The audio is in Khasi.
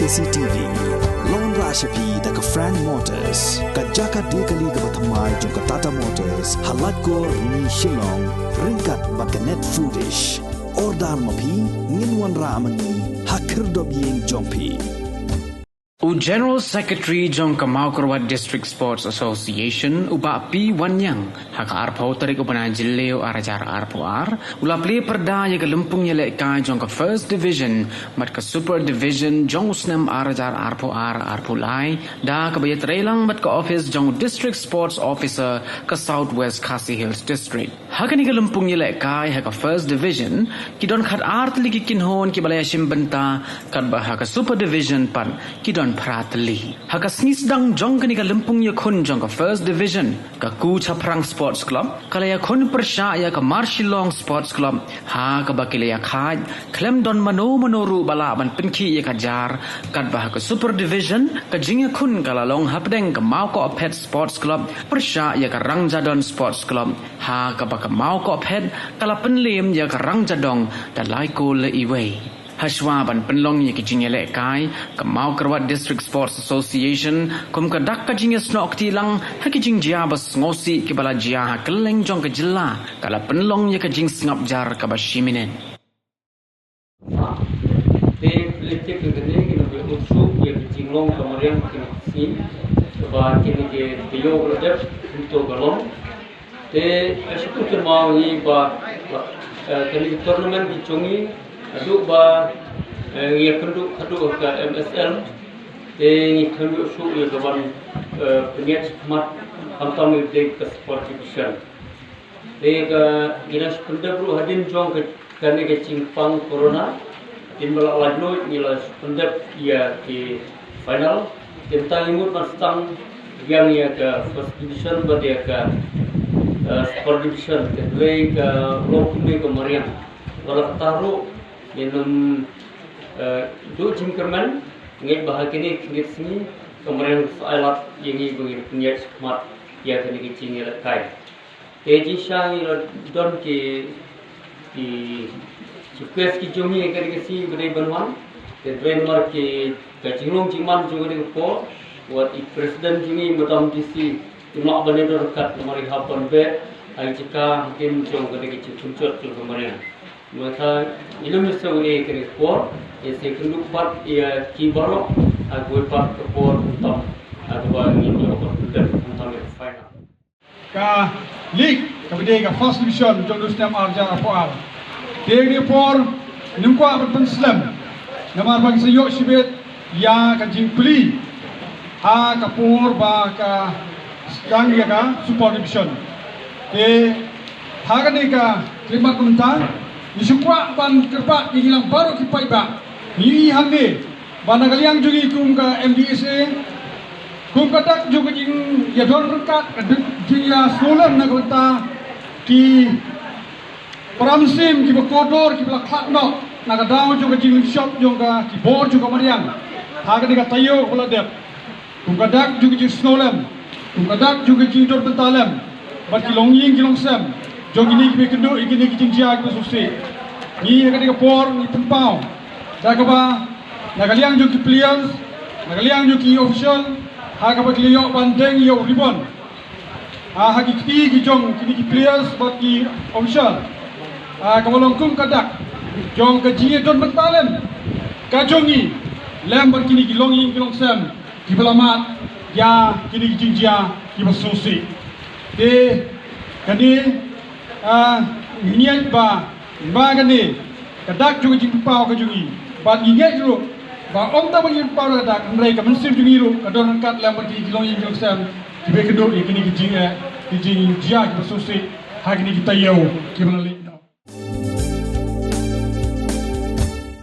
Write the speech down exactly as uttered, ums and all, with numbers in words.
C T V. Long ra sha phi da ka Frank Motors, ka jaka de kali kaba thymmai jong ka Tata Motors, ha Laitkor, Rni, Shillong, ryngkat bad ka Net Foodish. Order ma phi, ngin wanrah ma ngi ha khyrdop ïing jong phi. U General Secretary jong ka Mawkyrwat District Sports Association, u Bah P Wanniang, ha ka arphew tarik u bnai Jylliew ar hajar arphew ar, u la plie pyrda ïa ka lympung ïalehkai jong ka First Division bad ka Super Division jong u snem ar hajar arphew ar arphew lai, da kaba ïatreilang bad ka ophis jong u District Sports Officer ka South West Khasi Hills District. Ha kane ka lympung ïalehkai ha ka First Division, ki don khatar tylli ki kynhun kiba la ïashim bynta, katba ha ka Super Division pat ki don phra tylli. Ha ka sngi sdang jong kane ka lympung ïakhun jong ka First Division, ka Ku Chaphrang Sports Club ka la ïakhun pyrshah ïa ka Marshillong Sports Club, ha kaba ki la ïakhaid khlem don mano mano ruh ba lah ban pynkhih ïa ka jar, katba ha ka Super Division ka jingïakhun ka la long hapdeng ka Mawkohphet Sports Club pyrshah ïa ka Rangjadon Sports Club, ha kaba ka Mawkohphet ka la pynliem ïa ka Rangjadong da lai kol la iwei. Hashwa ban pynlong ïa ki jingïalehkai, ka Mawkyrwat District Sports Association kum ka dak ka jingïasnoh kti lang ha ki jingjia ba sngewsih kiba la jia ha kylleng jong ka jylla, ka la pynlong ïa ka jingsngap jar kaba shiminit. Te pynlong tip ïa kane, kine ki la ïoh shuh ïa ki jinglong ka mariang kine ki sngi, kaba kine ki taïew ba la dep, kumto ka long. Te, eh, shu kynmaw ngi ba, ba, eh, kane ki tournament ki jong ngi, haduh ba, eh, ngi ïakynduh haduh ka M S L, te ngi kynduh shuh ïa ka ban, eh, pynïaid shakhmat, khamtam ïa ka Sports Division. Te ka, ngi dang shu pyndep ruh hadien jong ka, kane ka jingpang corona, hadien ba la laitluid ngi la shu pyndep ïa ki final. Te mynta ngi mut ban sdang biang ïa ka First Division bad ïa ka, eh, Super Division, te hynrei ka long kumne ka mariang. Wat la katta ruh ngin ym, eh, duh jingkyrmen, ngeit ba ha kine ki khyndiat sngi ka mariang ka sa ai lad ïa ngi ba ngin pynïaid shakhmat ïa kane ka jingïalehkai. Te jingshisha ngi la don ki, ki chief guest ki jong ngi ha kane ka sngi ba dei ban wan. Te hynrei namar ki, ka jinglong jingman jong kane ka por, wat i president jong ngi, Madam D C, im lah ban ïadon ryngkat namar i hap ban beh ha i jaka hadien jong kane ka jingpynjot jong ka mariang. Mynta ngi lum ïa shuh ïa kane ka por, ïa sa ïakynduh pat ïa ki baroh ha kawei pat ka por khamtam, ha kaba ngin ïoh ban pyndep khamtam ïa ka final. Ka league kaba dei ka First Division jong u snem ar hajar arphew ar. Te kane ka por ngim kwah ban pynslem namar ba ngi sa ïoh shibit ïa ka jingplie ha ka por ba ka sdang ïa ka Super Division. Te ha kane ka khyllipmat mynta ngi shu kwah ban kyrpad ïa ngi lang baroh ki paidbah, ngi hangne ba na ka liang jong ngi kum ka M D S A, kum ka dak jong ka jingïadon ryngkat, ka dak jingïasngewlem na ka bynta ki para mynsiem kiba kordor kiba la khlad noh na ka daw jong ka jinglynshop jong ka, ki bor jong ka mariang ha kane ka taïew kaba la dep. Kum ka dak jong ka jingsngewlem, kum ka dak jong ka jingdon bynta lem bad ki longïing ki longsem jong kine kiba ïakynduh ïa kine ki jingjia kiba sngewsih. Ngi ha kane ka por ngi pynpaw da kaba na ka liang jong ki players, na ka liang jong ki official, ha kaba ki la ïoh ban deng ïa u ribbon ha, ha ki kti ki jong kine ki players bad ki official, ha kaba long kum ka dak jong ka jingïadon bynta lem ka jong ngi lem bad kine ki longïing ki longsem kiba la mad ïa kine ki jingjia kiba sngewsih. Te kane, ah, ngi ngeit ba, ba kane ka dak jong ka jingpynpaw ka jong ngi. Bad ngi ngeit ruh ba ym tang ba ngi pynpaw da ka dak, hynrei ka mynsiem jong ngi ruh ka don ryngkat lem bad kine ki longïing ki longsem kiba ïakynduh ïa kine ki jing, eh, ki jingjia kiba sngewsih ha kine ki taïew kiba la leit.